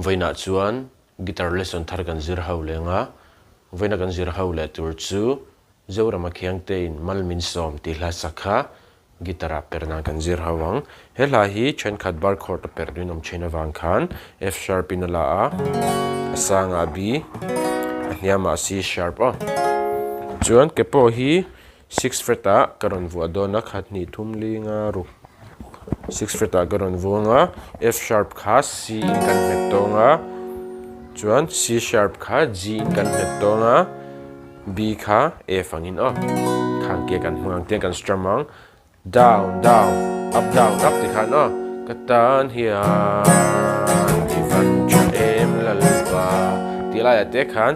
Vawiinah chuan guitar lesson thar kan zir ho leng a, vawiina kan zir ho leh tur chu Zorama Khiangtein mal min sawm tih hla sak kha guitar ah per nan kan zir ho ang. He hla hi thenkhat bar chord a per rinawm thin avang khan F sharp in a la a, a sangah B, a hniamah C sharp aw. Chuan ke pawh hi Six fret ah ka rawn vuah dawn a, khat hnih thum linga ruk six fret ah ka rawn vuang a, F sharp kha C in kan hmet tawng a, chuan C sharp kha G in kan hmet tawng a, B kha F angin aw khang ke kan hmang ang tiang kan strum ang down down up down up ti khan aw ka tan hian i van tha em lalpa tih laiah te khan.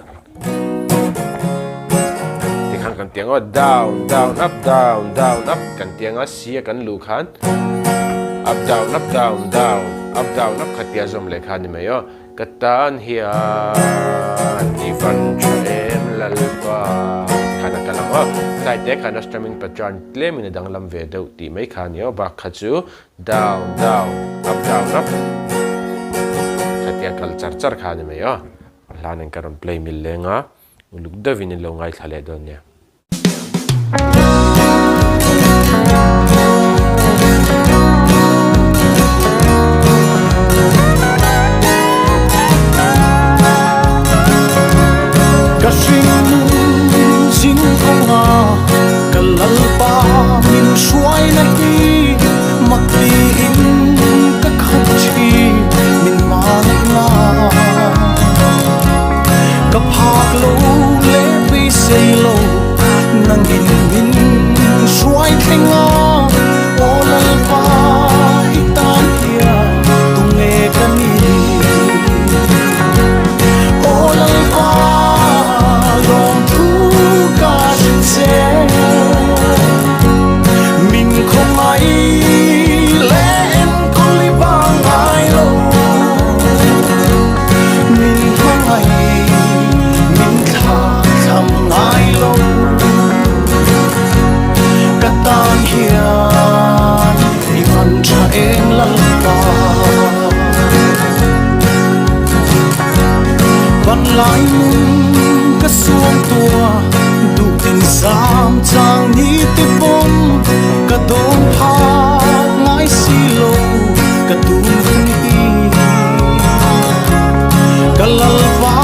Tikhan kan tiang aw down down up down down up kan tiang a C a kan luh khan up down up down down up down up kha tia zawm leh kha a ni mai aw ka tan hian i van tha em lalpa tikhan a kal ang aw tlai te khan a strumming pattern tlem in a danglam ve deuh tih mai kha a ni aw bak kha chu down down up down up kha tia kal char char kha a ni mai aw. A hlan in ka rawn play mil leng a, uluk deuhin in lo ngaithla leh dawn nia. Ka hringnun zing kawnga ka lalpa min hruaina hi mak tiin ka khat thin min hmangaih na. Ka phak lo leh beisei lo nangin min hruai thleng a, aw Lalpa i tan hian tunge ka ni? Aw Lalpa lawmthu ka hrilh che, min khawngaih leh enkawl i vang ngai lo. Min hmangaih min thla thlam ngai lo Ka tan hian i van tha eng Lalpa Van lai nun ka suam tua duh tin zam chang ni te pawn ka dawn phak ngai si lo ka tum hun hi Ka lalpa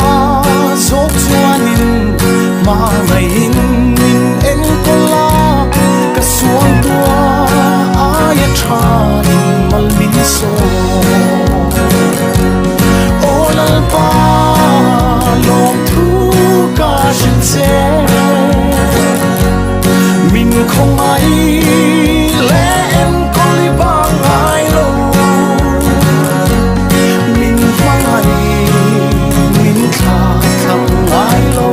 zawk chuanin hmangaihin min enkawl a, ka sual tua aia tha in mal min sawn. Aw lalpa lawmthu ka hrilh che, min khawngaih leh enkawl i vang ngai lo. Min hmangaih min thla thlang ngai lo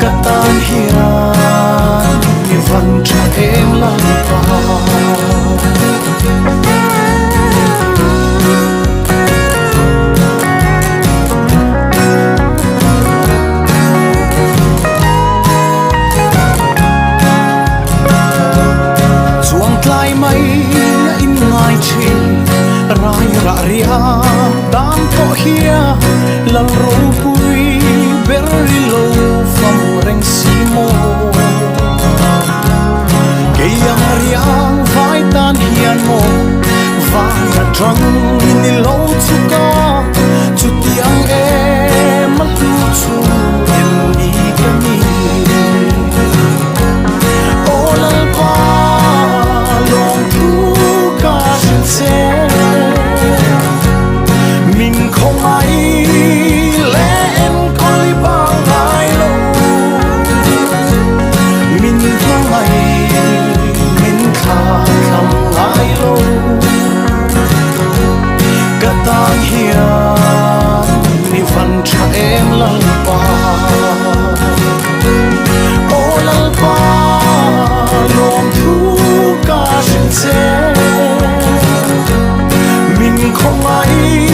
Ka tan hian mi van tha em Lalpa. Chuang tlai mai a in ngai thin rai rah riam tan pawh hia lal ropui ber i lo fam reng si maw Kei ang riang vai tan hian maw van atang in i lo chhuk a chutiang em a hlu chu em ni ka ni. Aw Lalpa lawmthu ka hrilh che Min khawngaih leh enkawl i bang ngai lo Min hmangaih min thla thlam ngai lo Ka tan hian mi van tha em Lalpa. Aw Lalpa lawmthu ka hrilh che Min khawngaih.